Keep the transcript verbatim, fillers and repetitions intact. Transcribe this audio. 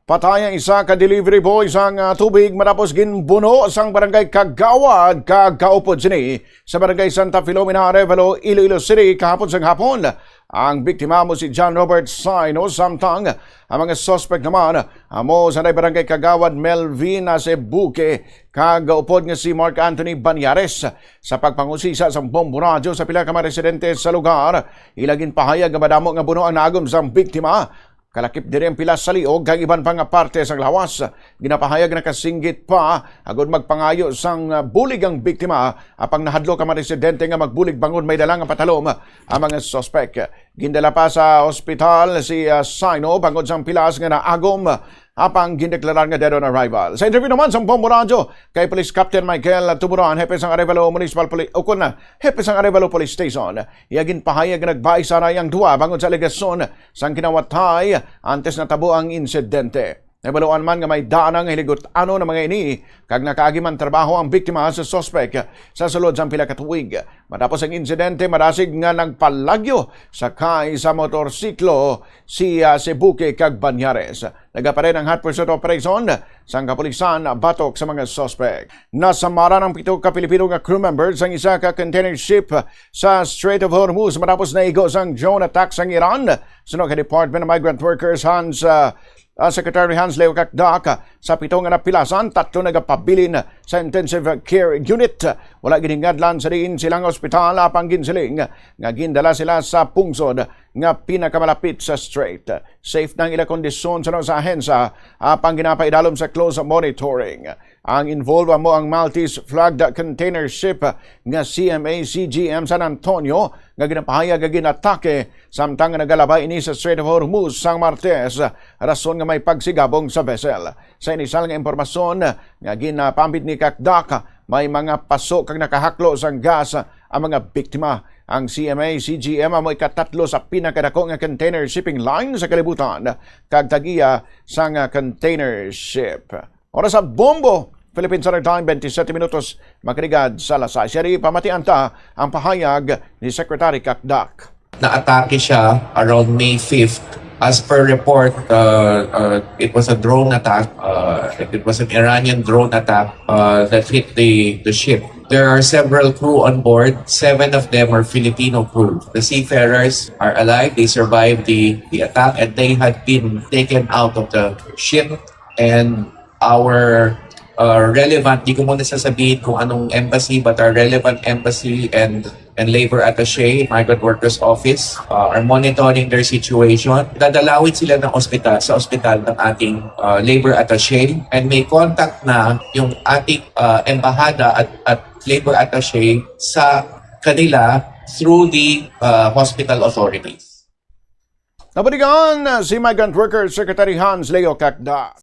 Patay ang isa ka delivery boy sang, ah, tubig matapos ginbuno sang barangay kagawad kag kaupod sini sa barangay Santa Filomena, Arevalo, Iloilo City kahapon sang hapon. Ang biktima amo si John Robert Saino, samtang ang mga suspect naman amo sanay barangay kagawad Melvin Asebuque kag upod nga si Mark Anthony Banyares. Sa pagpangusisa sang Bombo Radyo sa pila ka mga residente sa lugar, ila ginpahayag nga madamo nga buno ang naagom sang biktima. Kalakip diri ang pila sa liog kag iban pa nga parte sang lawas. Ginapahayag nga nakasinggit pa agud magpangayo sang, ah, bulig ang biktima, apang nahadlok ang mga residente nga magbulig bangod may dala nga patalom ang mga suspek. Gindala pa sa ospital si, ah, Saino bangod sang pilas nga naagom, apang gindeklarar nga dead on arrival. Sa interview naman sang Bombo Radyo kay Police Captain Michael Tumuran, hepe sang Arevalo Municipal Police, ukon na, hepe sang Arevalo Police Station, iya ginpahayag nga nagbais anay ang duha bangod sa alegasyon sang kinawatay antes natabo ang insidente. Nabaluan man nga may daan nga hiligot-anon ang mga ini, kag nakaagi man trabaho ang biktima sa suspek sa sulod sang pila ka tuig. Matapos ang insidente, madasig nga nagpalagyo sakay sa motorsiklo si, ah, Sebuque kag Banyares. Nagaparin ang hot pursuit operation sang kapulisan batok sa mga suspek. Nasamaran ang pito ka Pilipino nga crew members sang isa ka container ship sa Strait of Hormuz matapos naigo sang drone attack sang Iran. Suno kay Department of Migrant Workers Hans, ah, ah, Secretary Hans Leo Cacdac, ah, sa pito nga napilasan, tatlo nagapabilin sa intensive care unit. Wala ginhingadlan sa diin sila nga ospital, apang ginsiling nga gindala sila sa pungsod nga pinakamalapit sa strait. Safe na ang ila kondisyon suno sa ahensya, apang ginapaidalom sa close monitoring. Ang involved amo ang Maltese flagged container ship nga C M A C G M San Antonio nga ginapahayag nga ginatake samtang nga nagalabay ini sa Strait of Hormuz sang Martes, rason nga may pagsigabong sa vessel. Sa inisal nga impormasyon nga ginapambit ni Cacdac, may mga paso kag nakahaklo sang gas ang mga biktima. Ang C M A C G M amo ikatatlo sa pinakadako nga container shipping line sa kalibutan kag tag-iya sang container ship. Oras sa Bombo, Philippine Standard Time, twenty-seven minutos, makarigad sa alas sais. Yari, pamatian ta ang pahayag ni Secretary Cacdac. Naatake siya around May fifth. As per report, uh, uh, it was a drone attack. Uh, it was an Iranian drone attack, uh, that hit the, the ship. There are several crew on board. Seven of them are Filipino crew. The seafarers are alive. They survived the, the attack, and they had been taken out of the ship. And our, uh, relevant, di ko muna sasabihin kung anong embassy, but our relevant embassy and, and labor attaché, migrant workers office, uh, are monitoring their situation. Dadalawin sila ng ospital, sa ospital ng ating, uh, labor attaché, and may contact na yung ating, uh, embahada at, at labor attaché sa kanila through the, uh, hospital authorities. Nabalikan si Migrant Workers Secretary Hans Leo Cacdac.